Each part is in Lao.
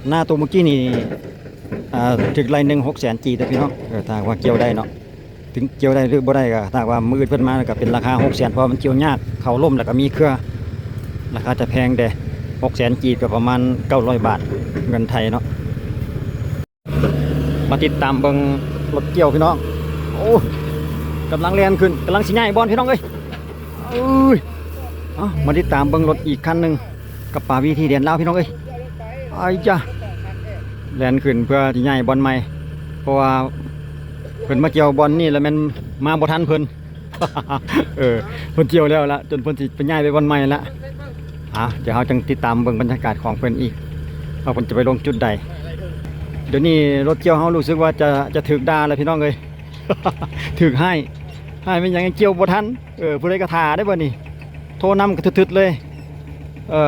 ນາໂຕມື້ກີ້ນີ້ ອ່າ ຖືກໄລ່ໜຶ່ງຫົກແສນກີບເດີພີ່ນ້ອງ. ເອີ ຖ້າຫາກວ່າກ່ຽວໄດ້ເນາະ ເຖິງກ່ຽວໄດ້ຫຼືບໍ່ໄດ້ກໍ ຖ້າຫາກວ່າມື້ອື່ນເພິ່ນມາກໍເປັນລາຄາຫົກແສນ ເພາະວ່າມັນກ່ຽວຍາກ ເຂົ້າລົ້ມແລ້ວກໍມີເຄືອ ລາຄາຈະແພງແດ່. ຫົກແສນກີບກໍປະມານເກົ້າຮ້ອຍບາດ ເງິນໄທເນາະ. ມາຕິດຕາມເບິ່ງລົດກ່ຽວພີ່ນ້ອງ. ໂອ້ ກຳລັງແລ່ນຂຶ້ນ ກຳລັງຊິຍ້າຍບ່ອນພີ່ນ້ອງເອີຍ. ເອີຍ ເອົາ ມາຕິດຕາມເບິ່ງລົດອີກຄັນໜຶ່ງ ກັບປາວີທີແດນລາວພີ່ນ້ອງເອີຍ. ອາຍຈ້າ ແລ່ນຂຶ້ນເພື່ອຊິຍ້າຍບ່ອນໃໝ່ ເພາະວ່າເພິ່ນມາກ່ຽວບ່ອນນີ້ແລ້ວແມ່ນມາບໍ່ທັນເພິ່ນ. ເອີ ເພິ່ນກ່ຽວແລ້ວລະ ຈົນເພິ່ນຊິໄປຍ້າຍໄປບ່ອນໃໝ່ລະ. ອ່າ ດຽວເຮົາຈັ່ງຕິດຕາມເບິ່ງບັນຍາກາດຂອງເພິ່ນອີກ ວ່າເພິ່ນຈະໄປລົງຈຸດໃດ. ດຽວນີ້ລົດກ່ຽວເຮົາຮູ້ສຶກວ່າຈະ ຈະຖືກດ່າແລ້ວພີ່ນ້ອງເອີຍ. ຖືກຮ້າຍ ຮ້າຍແມ່ນຫຍັງ ກ່ຽວບໍ່ທັນ. ເອີ ຜູ້ໃດກໍຖ້າໄດ້ບັດນີ້ ໂທນຳກໍທຶດໆເລີຍ. ເອີ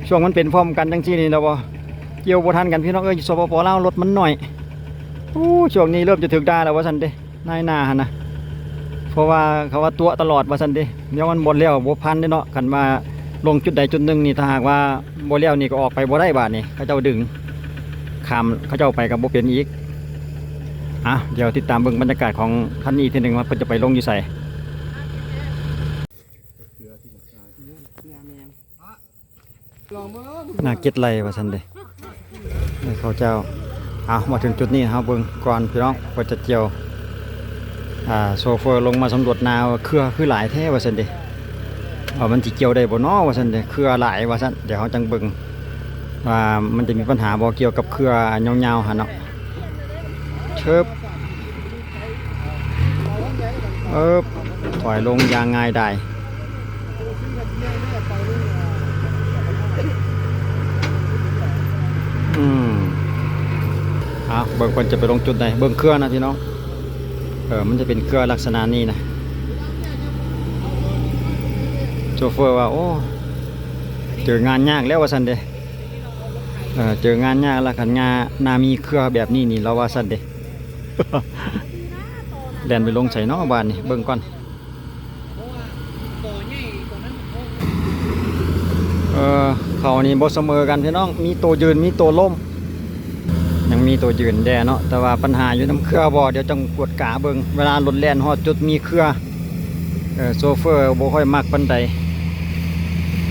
ຊ່ວງມັນເປັນພ້ອມກັນຈັ່ງຊີ້ນີ້ແລ້ວບໍ່ ກ່ຽວບໍ່ທັນກັນພີ່ນ້ອງເອີຍ. ຢູ່ ສປປ ລາວ ລົດມັນໜ້ອຍ. ໂອ້ ຊ່ວງນີ້ເລີ່ມຈະຖືກດ່າແລ້ວວ່າຊັ້ນເດ ນາຍໜ້າຫັ້ນນະ ເພາະວ່າເຂົາວ່າຕົວະຕະຫຼອດວ່າຊັ້ນເດ. ແນວມັນບໍ່ແລ້ວບໍ່ພັນເດ້ເນາະ ຄັນວ່າລົງຈຸດໃດຈຸດໜຶ່ງນີ້ ຖ້າຫາກວ່າບໍ່ແລ້ວນີ້ກໍອອກໄປບໍ່ໄດ້ບາດນີ້ ເຂົາເຈົ້າດຶງຂ້າມ ເຂົາເຈົ້າໄປກໍບໍ່ເປັນອີກ. ອ່ະ ດຽວຕິດຕາມເບິ່ງບັນຍາກາດຂອງຄັນນີ້ອີກເທື່ອໜຶ່ງ ວ່າເພິ່ນຈະໄປລົງຢູ່ໃສ. ໜ້າເກັດໄລ່ວ່າຊັ້ນເດ ເອີ ເຂົາເຈົ້າ. ເອົາ ມາເຖິງຈຸດນີ້ ເຮົາເບິ່ງກ່ອນພີ່ນ້ອງ ເພິ່ນຈະກ່ຽວ. ອ່າ ໂຊເຟີລົງມາສຳຫຼວດນາວ່າເຄືອຄືຫຼາຍແທ້ວ່າຊັ້ນເດ ວ່າມັນຊິກ່ຽວໄດ້ບໍ່ນໍວ່າຊັ້ນເດ ເຄືອຫຼາຍວ່າຊັ້ນ. ດຽວເຮົາຈັ່ງເບິ່ງວ່າມັນຈະມີບັນຫາບໍ່ ກ່ຽວກັບເຄືອຍາວໆຫັ້ນເນາະ. ເຊີບ ເອີບ ຖອຍລົງຢ່າງງ່າຍດາຍ. ອືມ ເອົາ ເບິ່ງເພິ່ນຈະໄປລົງຈຸດໃດ ເບິ່ງເຄືອນະພີ່ນ້ອງ. ເອີ ມັນຈະເປັນເຄືອລັກສະນະນີ້ນະ. ໂຊເຟີວ່າ ໂອ້ ເຈີງານຍາກແລ້ວວ່າຊັ້ນເດ. ເອີ ເຈີງານຍາກລະ ຄັນງານໜ້າມີເຄືອແບບນີ້ນີ້ ລາວວ່າຊັ້ນເດ. ແລ່ນໄປລົງໃສເນາະບາດນີ້ ເບິ່ງກ່ອນ. ເອີ ເຂົານີ້ບໍ່ສະເໝີກັນພີ່ນ້ອງ ມີໂຕຢືນມີໂຕລົ້ມ. ຍັງມີໂຕຢືນແດ່ເນາະ ແຕ່ວ່າບັນຫາຢູ່ນຳເຄືອບໍ່ ດຽວຈັ່ງກວດກາເບິ່ງ ເວລາລົດແລ່ນຮອດຈຸດມີເຄືອ. ເອີ ໂຊເຟີບໍ່ຄ່ອຍມັກປານໃດ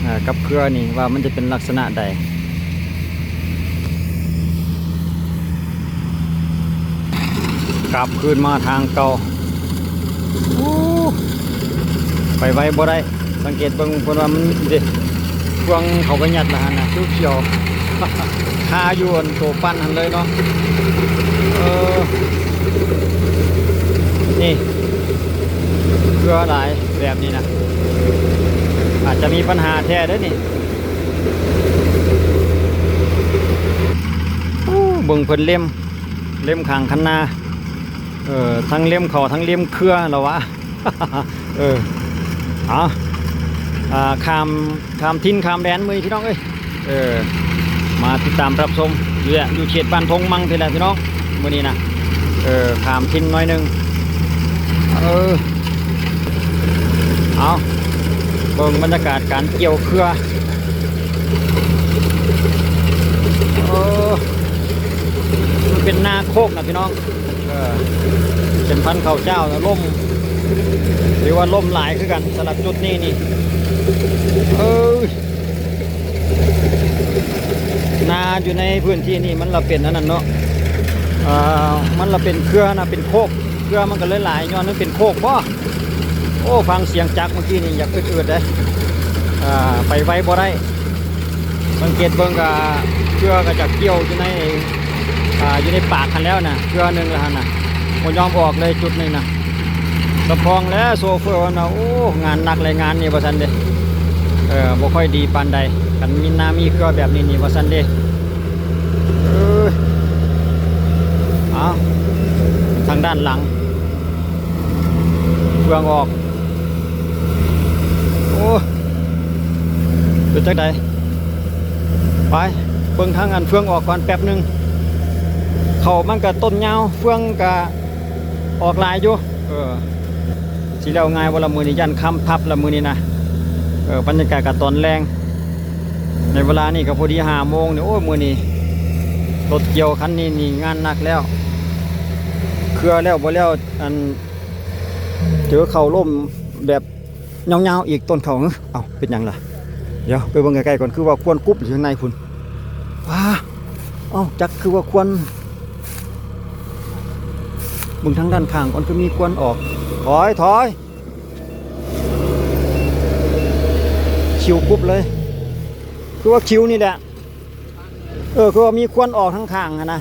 ເອີ ກັບເຄືອນີ້ ວ່າມັນຈະເປັນລັກສະນະໃດ. ກັບຄືນມາທາງເກົ່າ. ໂອ້ ໄປໄວບໍ່ໄດ້. ສັງເກດເບິ່ງເພິ່ນວ່າມັນເດ ເຟືອງເຂົາໄປຍັດລະຫັ້ນນະ ຂຽວໆ ຄາຢູ່ອັນໂຕປັ່ນຫັ້ນເລີຍເນາະ. ເອີ ນີ້ ເຄືອຫຼາຍແບບນີ້ນະ ອາດຈະມີບັນຫາແທ້ເດີ້ນີ້. ໂອ້ ເບິ່ງເພິ່ນເລັມ ເລັມຂ້າງຄັນນາ. ເອີ ທັງເລັມເຂົ້າທັງເລັມເຄືອລະວະ. ເອີ ເອົາ ອ່າ ຂ້າມ ຂ້າມຖິ່ນຂ້າມແດນມື້ນີ້ພີ່ນ້ອງເອີຍ. ເອີ ມາຕິດຕາມຮັບຊົມຢູ່ແຫຼະ ຢູ່ເຂດບ້ານທົ່ງມັ່ງພີ້ແຫຼະພີ່ນ້ອງ ມື້ນີ້ນະ. ເອີ ຂ້າມຖິ່ນໜ້ອຍໜຶ່ງ. ເອີ ເອົາ ເບິ່ງບັນຍາກາດການກ່ຽວເຄືອ. ເອີ ມັນເປັນນາໂຄກນະພີ່ນ້ອງ. ເອີ ເປັນພັນເຂົ້າຈ້າວນະ ລົມ ຖືວ່າລົມຫຼາຍຄືກັນສຳລັບຈຸດນີ້ນີ້. ເອີ ນາຢູ່ໃນພື້ນທີ່ນີ້ມັນລະເປັນອັນນັ້ນເນາະ ເອີ ມັນລະເປັນເຄືອນະ ເປັນໂຄກ ເຄືອມັນກໍເລີຍຫຼາຍ ຍ້ອນມັນເປັນໂຄກບໍ. ໂອ້ ຟັງສຽງຈັກມື້ກີ້ນີ້ຢາກອືດໆເດ້ ເອີ ໄປໄວບໍ່ໄດ້. ສັງເກດເບິ່ງກະເຄືອກະຈະກ່ຽວຢູ່ໃນ ອ່າ ຢູ່ໃນປາກຫັ້ນແລ້ວນະ ເຄືອໜຶ່ງລະຫັ້ນນະ ບໍ່ຍອມອອກເລີຍຈຸດນີ້ນະ. ສະພອງແລ້ວໂຊເຟີເພິ່ນວ່າ ໂອ້ ງານໜັກແລະງານນີ້ວ່າຊັ້ນເດ້ ເອີ ບໍ່ຄ່ອຍດີປານໃດ ຄັນມີນາມີເຄືອແບບນີ້ນີ້ວ່າຊັ້ນເດ້. ເອີ ເອົາ ທາງດ້ານຫຼັງ ເຟືອງອອກ. ໂອ້ ເປັນຈັ່ງໃດ? ໄປເບິ່ງທາງອັນເຟືອງອອກກ່ອນແປັບໜຶ່ງ. ເຂົ້າມັນກະຕົ້ນຍາວ ເຟືອງກະອອກຫຼາຍຢູ່. ເອີ ຊິແລ້ວງ່າຍບໍ່ລະມື້ນີ້? ຢ້ານຄ່ຳທັບລະມື້ນີ້ນະ. ເອີ ບັນຍາກາດກະຕອນແລງ ໃນເວລານີ້ກະພໍດີຫ້າໂມງນີ້. ໂອ້ຍ ມື້ນີ້ ລົດກ່ຽວຄັນນີ້ນີ້ງານໜັກແລ້ວ ເຄືອແລ້ວບໍ່ແລ້ວ ອັນ ເຈີເຂົ້າລົ້ມແບບຍາວໆອີກ ຕົ້ນເຂົ້າ. ເອົ້າ ເປັນຫຍັງລະ? ດຽວໄປເບິ່ງໃກ້ໆກ່ອນ ຄືວ່າຄວັນກຸບຢູ່ທາງໃນພຸ້ນ. ວ້າ ເອົ້າ ຈັກຄືວ່າຄວັນ ເບິ່ງທາງດ້ານຂ້າງກ່ອນ ຄືມີຄວັນອອກ. ຖອຍ ຖອຍ ຂິວກຸບເລີຍ ຄືວ່າຂິວນີ້ແຫຼະ. ເອີ ຄືວ່າມີຄວັນອອກທາງຂ້າງຫັ້ນນະ.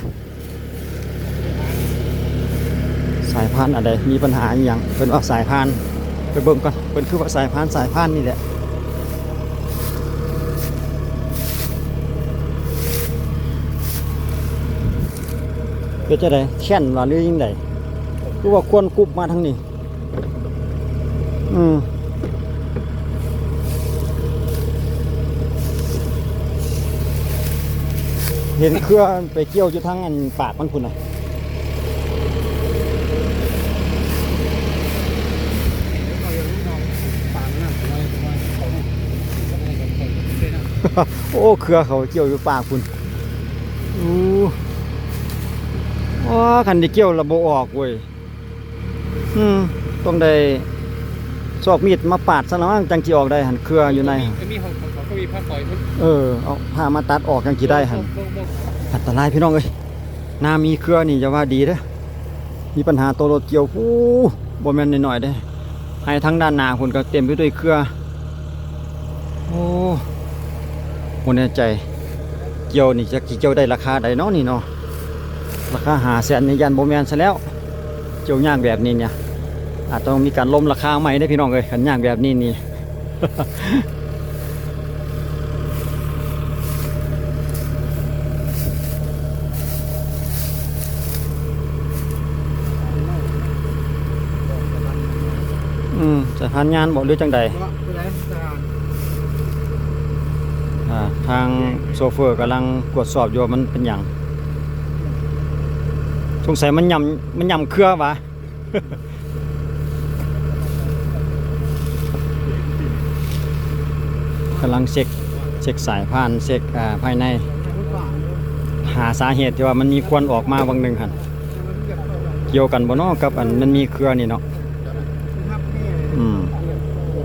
ສາຍພານອັນໃດ ມີບັນຫາອີ່ຫຍັງ? ເພິ່ນວ່າສາຍພານ ໄປເບິ່ງກ່ອນ. ເພິ່ນຄືວ່າສາຍພານ ສາຍພານນີ້ແຫຼະ. ເປັນຈັ່ງໃດ? ແຄ້ນວ່າ ຫຼືຈັ່ງໃດ? ຄືວ່າຄວັນກຸບມາທາງນີ້. ອືມ ເຫັນເຄືອໄປກ່ຽວຢູ່ທາງອັນປາກມັນພຸ້ນນະ. ໂອ້ ເຄືອເຂົາກ່ຽວຢູ່ປາກພຸ້ນ. ໂອ້ ໂອ້ ຄັນໄດ້ກ່ຽວລະບໍ່ອອກເວີຍ. ອືມ ຕ້ອງໄດ້ຊອກມີດມາປາດຊະລະມັ້ງ ຈັ່ງຊິອອກໄດ້ຫັ້ນ ເຄືອຢູ່ໃນ. ກໍມີ ກໍມີ ເຂົາ ເຂົາກໍມີຜ້າຝອຍພຸ້ນ. ເອີ ເອົາຜ້າມາຕັດອອກຈັ່ງຊິໄດ້ຫັ້ນ. ບໍ່ ບໍ່ ບໍ່ ອັນຕະລາຍພີ່ນ້ອງເອີຍ ນາມີເຄືອນີ້ຢ່າວ່າດີເດີ້ ມີບັນຫາໂຕລົດກ່ຽວ. ໂອ້ ບໍ່ແມ່ນນ້ອຍໆເດ້ ໃຫ້ທາງດ້ານໜ້າພຸ້ນກໍເຕັມໄປດ້ວຍເຄືອ. ໂອ້ ບໍ່ແນ່ໃຈ ກ່ຽວນີ້ຈັກຊິກ່ຽວໄດ້ລາຄາໃດເນາະນີ້ເນາະ. ລາຄາຫ້າແສນນີ້ຢ້ານບໍ່ແມ່ນຊະແລ້ວ. ກ່ຽວຍາກແບບນີ້ນີ້ ອາດຕ້ອງມີການລົມລາຄາໃໝ່ເດ້ພີ່ນ້ອງເອີຍ ຄັນຍາກແບບນີ້ນີ້. ອືມ ສາຍພານຍານບໍ ຫຼືຈັ່ງໃດ? ອ່າ ທາງໂຊເຟີກຳລັງກວດສອບຢູ່ວ່າມັນເປັນຫຍັງ. ສົງໄສມັນຫຍ້ຳ ມັນຫຍ້ຳເຄືອຫວາ. ກຳລັງເຊັກ ເຊັກສາຍພານ ເຊັກ ອ່າ ພາຍໃນ ຫາສາເຫດທີ່ວ່າມັນມີຄວັນອອກມາຫວ່າງໜຶ່ງຫັ້ນ ກ່ຽວກັນບໍ່ເນາະກັບອັນມັນມີເຄືອນີ້ເນາະ. ອືມ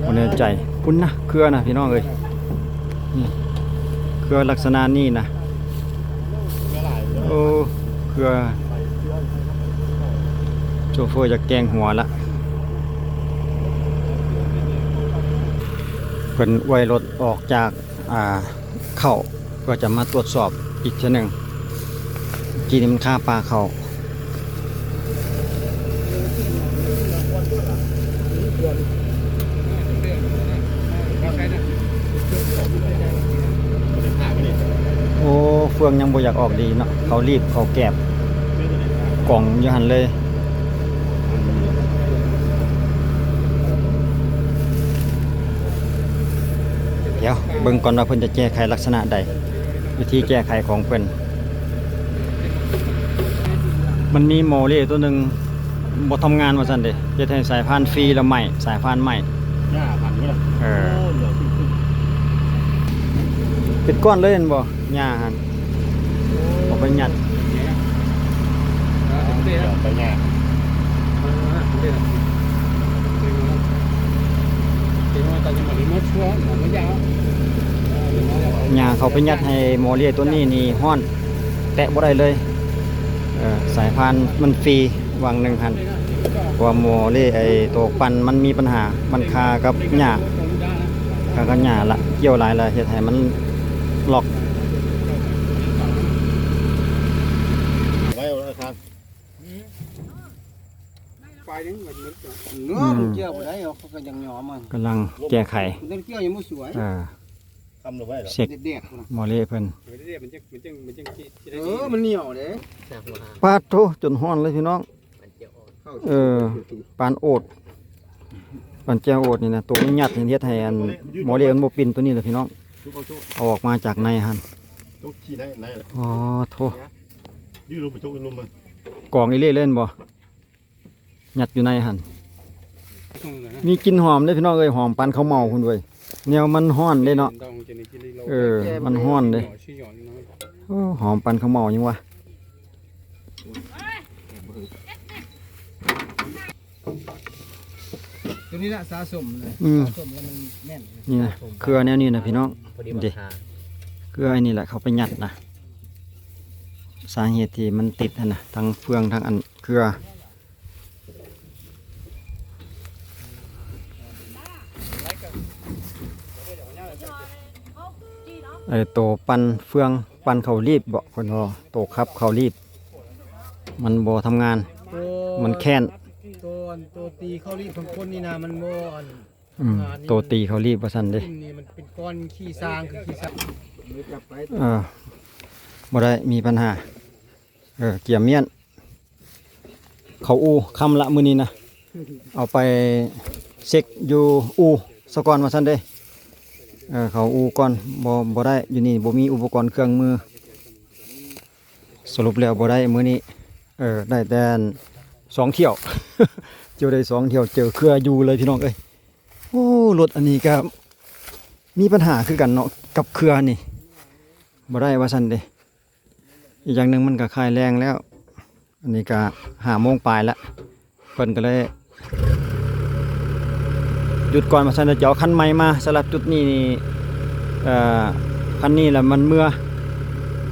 ບໍ່ແນ່ໃຈ. ພຸ້ນນະ ເຄືອນະພີ່ນ້ອງເອີຍ ນີ້ ເຄືອລັກສະນະນີ້ນະ. ໂອ້ ເຄືອ ໂຊເຟີຢາກແກງຫົວລະ. ເພິ່ນອວຍລົດອອກຈາກ ອ່າ ເຂົ້າ ເພື່ອຈະມາກວດສອບອີກເທື່ອໜຶ່ງ. ກີ້ນີ້ມັນຄາປາເຂົ້າ. ໂອ້ ເຟືອງຍັງບໍ່ຢາກອອກດີເນາະ ເຂົາລີບເຂົາແກບກອງຢູ່ຫັ້ນເລີຍ. ດຽວເບິ່ງກ່ອນວ່າເພິ່ນຈະແກ້ໄຂລັກສະນະໃດ ວິທີແກ້ໄຂຂອງເພິ່ນ. ມັນມີມໍເລຕົວໜຶ່ງບໍ່ທຳງານວ່າຊັ້ນເດ ເຮັດໃຫ້ສາຍພານຟຣີແລ້ວໄໝ້ ສາຍພານໄໝ້. ເອີ ເປັນກ້ອນເລີຍແມ່ນບໍ່? ຫຍ້າຫັ້ນ ເອົາໄປຍັດ ຫຍ້າເຂົ້າໄປຍັດໃຫ້ມໍເລຕົວນີ້ນີ້ຮ້ອນ ແຕະບໍ່ໄດ້ເລີຍ. ເອີ ສາຍພານມັນຟຣີຫວ່າງໜຶ່ງຫັ້ນ ເພາະວ່າມໍເລ ໄອ້ໂຕປັ່ນມັນມີບັນຫາ ມັນຄາກັບຫຍ້າ ຄາກັບຫຍ້າລະ ກ່ຽວຫຼາຍລະເຮັດໃຫ້ມັນລັອກ. ໄປຍັງມັນ ມັນ ເອີ ມັນກ່ຽວບໍ່ໄດ້ ເຂົາກໍຍັງຍອມມັນ ກຳລັງແກ້ໄຂ ມັນຕ້ອງກ່ຽວຍັງບໍ່ສວຍ. ເອີ ຄຳລະໄວ້ ເຊັກ ແດດໆພຸ້ນນະ ມໍເລເພິ່ນ ເອີ ມັນຈັ່ງ ມັນຈັ່ງ ມັນຈັ່ງຊິ ຊິໄດ້ ເອີ ມັນໜຽວເດ້. ປາດໂທ້ ຈົນຮ້ອນເລີຍພີ່ນ້ອງ. ເອີ ປານໂອດ ປານແຈ່ວໂອດນີ້ນະ ໂຕມັນຍັດເຮັດໃຫ້ອັນມໍເລມັນບໍ່ປິ່ນຕົວນີ້ລະພີ່ນ້ອງ ເອົາອອກມາຈາກໃນຫັ້ນ. ໂຕຂີ້ໃນ ໃນລະ ອໍ ໂທ້ ຢືນລົງໄປໂຕລົງມາ ກອງອີ່ເລເລີຍແມ່ນບໍ່? ຍັດຢູ່ໃນຫັ້ນ ມີກິ່ນຫອມເດ້ພີ່ນ້ອງເອີຍ ຫອມປານເຂົ້າເໝົາພຸ້ນເວີຍ ແນວມັນຮ້ອນເດ້ເນາະ. ເອີ ມັນຮ້ອນເດ້. ໂອ້ ຫອມປານເຂົ້າເໝົາຍັງວ່າ ນີ້ລະສະສົມນະ ອືມ ສະສົມແລ້ວມັນແໜ້ນ ນີ້ນະ ເຄືອແນວນີ້ນະພີ່ນ້ອງ ເດ້ ເຄືອອັນນີ້ແຫຼະເຂົາໄປຍັດນະ ສາເຫດທີ່ມັນຕິດຫັ້ນນະ ທັງເຟືອງທັງອັນເຄືອ ໄອ້ໂຕປັ່ນເຟືອງ ປັ່ນເຂົ້າລີບເບາະ ເພິ່ນວ່າໂຕຂັບເຂົ້າລີບ ມັນບໍ່ທຳງານ ໂຕ ມັນແຄ້ນ ໂຕ ໂຕຕີເຂົ້າລີບຂອງຄົນນີ້ນະ ມັນບໍ່ອັນ ອືມ ໂຕຕີເຂົ້າລີບວ່າຊັ້ນເດ້ ນີ້ມັນເປັນກ້ອນຂີ້ຊ້າງ ຄືຂີ້ຊ້າງ ເອີ ບໍ່ໄດ້ ມີບັນຫາ ເອີ ກຽມມ້ຽນ ເຂົ້າອູ່ຄ່ຳລະມື້ນີ້ນະ ເອົາໄປເຊັກຢູ່ອູ່ສາກ່ອນວ່າຊັ້ນເດ້ ເອີ ເຂົ້າອູ່ກ່ອນ ບໍ່ ບໍ່ໄດ້ ຢູ່ນີ້ບໍ່ມີອຸປະກອນເຄື່ອງມື ສະຫຼຸບແລ້ວບໍ່ໄດ້ມື້ນີ້ ເອີ ໄດ້ແຕ່ສອງຖ້ຽວ ເຈີໄດ້ສອງຖ້ຽວ ເຈີເຄືອຢູ່ເລີຍພີ່ນ້ອງເອີຍ ໂອ້ ລົດອັນນີ້ກະມີບັນຫາຄືກັນເນາະ ກັບເຄືອນີ້ ບໍ່ໄດ້ວ່າຊັ້ນເດ້ ອີກຢ່າງໜຶ່ງມັນກະຄ້າຍແລງແລ້ວ ອັນນີ້ກະຫ້າໂມງປາຍລະ ເພິ່ນກະເລີຍຢຸດກ່ອນວ່າຊັ້ນ ດຽວຈະເອົາຄັນໃໝ່ມາ ສຳລັບຈຸດນີ້ນີ້ ເອີ ຄັນນີ້ລະມັນເມື່ອ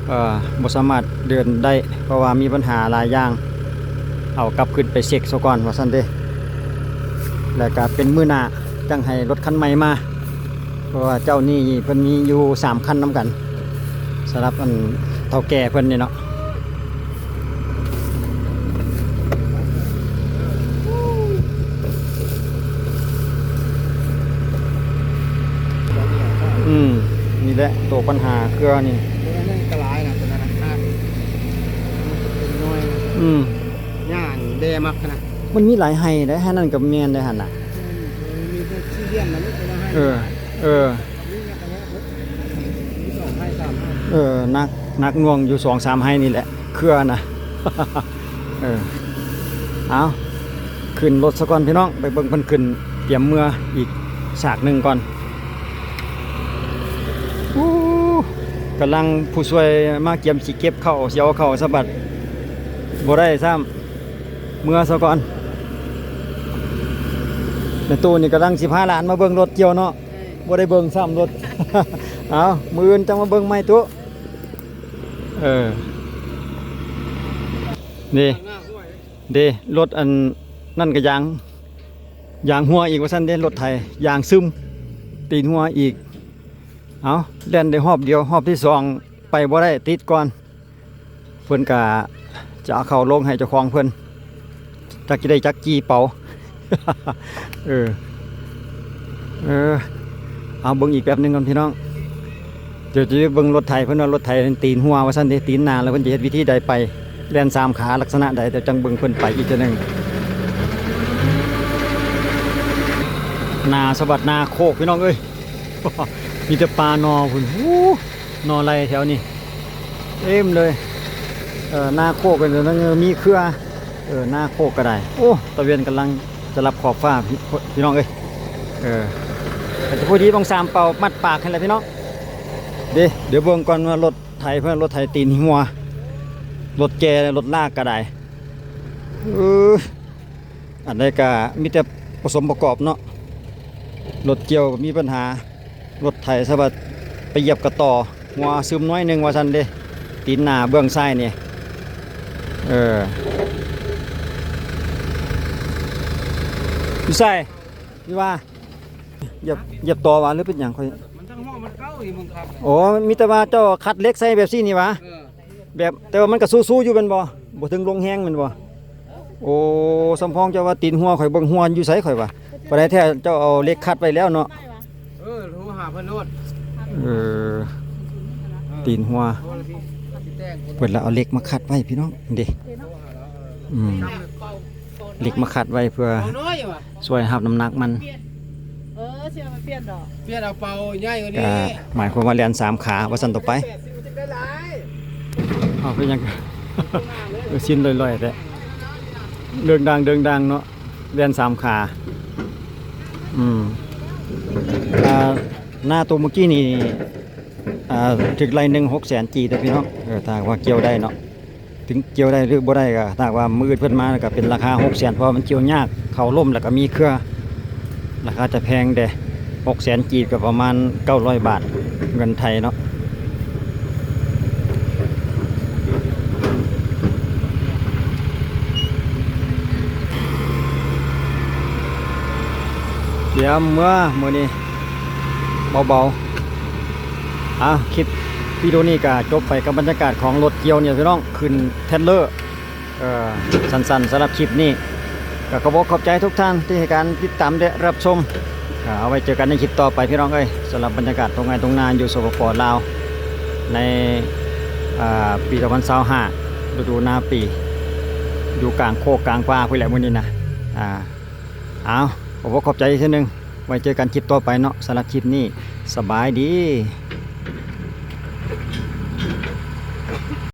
ເອີ ບໍ່ສາມາດເດີນໄດ້ ເພາະວ່າມີບັນຫາຫຼາຍຢ່າງ ເອົາກັບຂຶ້ນໄປເຊັກສາກ່ອນວ່າຊັ້ນເດ້ ແລ້ວກະເປັນມື້ໜ້າຈັ່ງໃຫ້ລົດຄັນໃໝ່ມາ ເພາະວ່າເຈົ້ານີ້ເພິ່ນມີຢູ່ສາມຄັນນຳກັນ ສຳລັບອັນເຖົ້າແກ່ເພິ່ນນີ້ເນາະ ອືມ ນີ້ແຫຼະໂຕບັນຫາເຄືອນີ້ ໂຕນັ້ນກະຫຼາຍນະ ໂຕນັ້ນນະ ອືມ ຫຍ້າແດ່ມັກນະ ມັນມີຫຼາຍໄຮ່ເດ້ ໄຮ່ນັ້ນກະແມ່ນເດ້ຫັ້ນນະ ເອີ ເອີ ເອີ ໜັກ ໜັກໜ່ວງຢູ່ສອງສາມໄຮ່ນີ້ແຫຼະ ເຄືອນະ ເອີ ເອົາ ຂຶ້ນລົດສາກ່ອນພີ່ນ້ອງ ໄປເບິ່ງເພິ່ນຂຶ້ນ ຕຽມເມືອອີກສາກໜຶ່ງກ່ອນ ອູ້ ກຳລັງຜູ້ຊ່ວຍມາກຽມຊິເກັບເຂົ້າ ຊິເອົາເຂົ້າສະບັດ ບໍ່ໄດ້ຊ້ຳ ເມືອສາກ່ອນ ແມ່ຕູ້ນີ້ກຳລັງຊິພາຫຼານມາເບິ່ງລົດກ່ຽວເນາະ ບໍ່ໄດ້ເບິ່ງຊ້ຳລົດ ເອົາ ມື້ອື່ນຈັ່ງມາເບິ່ງໃໝ່ຕູ້ ເອີ ນີ້ ເດ້ ລົດອັນນັ້ນກະຢາງ ຢາງຮົ່ວອີກວ່າຊັ້ນເດ້ ລົດໄຖ ຢາງຊຶມ ຕີນຮົ່ວອີກ ເອົາ ແລ່ນໄດ້ຮອບດຽວ ຮອບທີສອງໄປບໍ່ໄດ້ ຕິດກ່ອນ ເພິ່ນກະຈະເອົາເຂົ້າລົງໃຫ້ເຈົ້າຂອງເພິ່ນ ຈັກຊິໄດ້ຈັກຈີ່ເປົາ ເອີ ເອີ ເອົາເບິ່ງອີກແປັບໜຶ່ງກ່ອນພີ່ນ້ອງ ດຽວຈະໄປເບິ່ງລົດໄຖ ເພິ່ນວ່າລົດໄຖຕີນຮົ່ວວ່າຊັ້ນເດ້ ຕີນໜ້າ ແລ້ວເພິ່ນຈະເຮັດວິທີໃດໄປ ແລ່ນສາມຂາລັກສະນະໃດ ດຽວຈັ່ງເບິ່ງເພິ່ນໄປອີກເທື່ອໜຶ່ງ ນາສະບັດນາໂຄກພີ່ນ້ອງເອີຍ ມີແຕ່ປ່າໜໍ່ພຸ້ນ ໂອ້ ໜໍ່ໄລ່ແຖວນີ້ເຕັມເລີຍ ເອີ ນາໂຄກກະມີເຄືອ ເອີ ນາໂຄກກະໄດ້ ໂອ້ ຕາເວັນກຳລັງຈະລັບຂອບຟ້າ ພີ່ ພີ່ນ້ອງເອີຍ ເອີ ກະຈະພໍດີບາງສາມເປົາມັດປາກຫັ້ນແຫຼະພີ່ນ້ອງ ເດ້ ດຽວເບິ່ງກ່ອນວ່າລົດໄຖເພິ່ນ ລົດໄຖຕີນຮົ່ວ ລົດແກ່ ລົດລາກກະໄດ້ ເອີ ອັນໃດກະມີແຕ່ປະສົມປະກອບເນາະ ລົດກ່ຽວກະມີບັນຫາ ລົດໄຖສະບັດໄປຢຽບກະຕໍ ຫົວຊຶມໜ້ອຍໜຶ່ງວ່າຊັ້ນເດ້ ຕີນໜ້າເບື້ອງຊ້າຍນີ້ ເອີ ຢູ່ໃສ ຢູ່ວ່າ ຢຽບ ຢຽບຕໍຫວາ ຫຼືເປັນຫຍັງຂ້ອຍ ມັນທັງຫົວມັນເກົ່ານີ້ ເບິ່ງຄັກ ໂອ້ ມີແຕ່ວ່າເຈົ້າຂັດເຫຼັກໃສ່ແບບຊີ້ນີ້ຫວາ ເອີ ແບບ ແຕ່ວ່າມັນກະສູ້ໆຢູ່ແມ່ນບໍ່? ບໍ່ເຖິງລົງແຮງແມ່ນບໍ່? ໂອ້ ສຳພອງເຈົ້າວ່າຕີນຮົ່ວ ຂ້ອຍເບິ່ງຮົ່ວຢູ່ໃສຂ້ອຍວ່າ ປານໃດແທ້ເຈົ້າເອົາເຫຼັກຂັດໄວ້ແລ້ວເນາະ ເອີ ໂທຫາເພິ່ນໂລດ ເອີ ຕີນຮົ່ວ ເພິ່ນລະເອົາເຫຼັກມາຂັດໄວ້ພີ່ນ້ອງ ເດ້ ອືມ ເຫຼັກມາຂັດໄວ້ເພື່ອ ເອົານ້ອຍຫວາ ຊ່ວຍຮັບນ້ຳໜັກມັນ ເອີ ຊິເອົາມາປ່ຽນດອກ ປ່ຽນເອົາເປົາໃຫຍ່ກວ່ານີ້ ກະໝາຍຄວາມວ່າແລ່ນສາມຂາວ່າຊັ້ນຕໍ່ໄປ ເອົາໄປຫຍັງ ເອີ ຊິນລອຍໆແທ້ ເດີງດັງເດີງດັງເນາະ ແລ່ນສາມຂາ ອືມ ອ່າ ນາໂຕມື້ກີ້ນີ້ ອ່າ ຖືກໄລ່ໜຶ່ງຫົກແສນກີບເດີພີ່ນ້ອງ ເອີ ຖ້າຫາກວ່າກ່ຽວໄດ້ເນາະ ເຖິງກ່ຽວໄດ້ຫຼືບໍ່ໄດ້ກະ ຖ້າຫາກວ່າມື້ອື່ນເພິ່ນມາກະເປັນລາຄາຫົກແສນ ເພາະວ່າມັນກ່ຽວຍາກ ເຂົ້າລົ້ມແລ້ວກະມີເຄືອ ລາຄາຈະແພງເດ້ ຫົກແສນກີບ ກໍປະມານເກົ້າຮ້ອຍບາດ ເງິນໄທເນາະ. ຕຽມເມືອມື້ນີ້ເບົາໆ. ອ່າ ຄລິບວິດີໂອນີ້ກໍຈົບໄປກັບບັນຍາກາດຂອງລົດກ່ຽວນີ້ພີ່ນ້ອງ ຂຶ້ນເທຣລເລີ. ເອີ ສັ້ນໆ ສຳລັບຄລິບນີ້ ກໍຂໍບອກຂອບໃຈທຸກທ່ານທີ່ໃຫ້ການຕິດຕາມ ແລະ ຮັບຊົມ. ເອົາໄວ້ເຈີກັນໃນຄລິບຕໍ່ໄປພີ່ນ້ອງເອີຍ. ສຳລັບບັນຍາກາດທົ່ງໄຮ່ທົ່ງນາຢູ່ ສປປ ລາວ ໃນ ເອີ ປີສອງພັນຊາວຫ້າ ລະດູນາປີ ຢູ່ກາງໂຄກກາງປ່າພຸ້ນແຫຼະມື້ນີ້ນະ. ອ່າ ເອົາ ຂໍບອກຂອບໃຈອີກເທື່ອໜຶ່ງ. ໄວ້ເຈີກັນຄລິບຕໍ່ໄປເນາະ. ສຳລັບຄລິບນີ້ ສະບາຍດີ.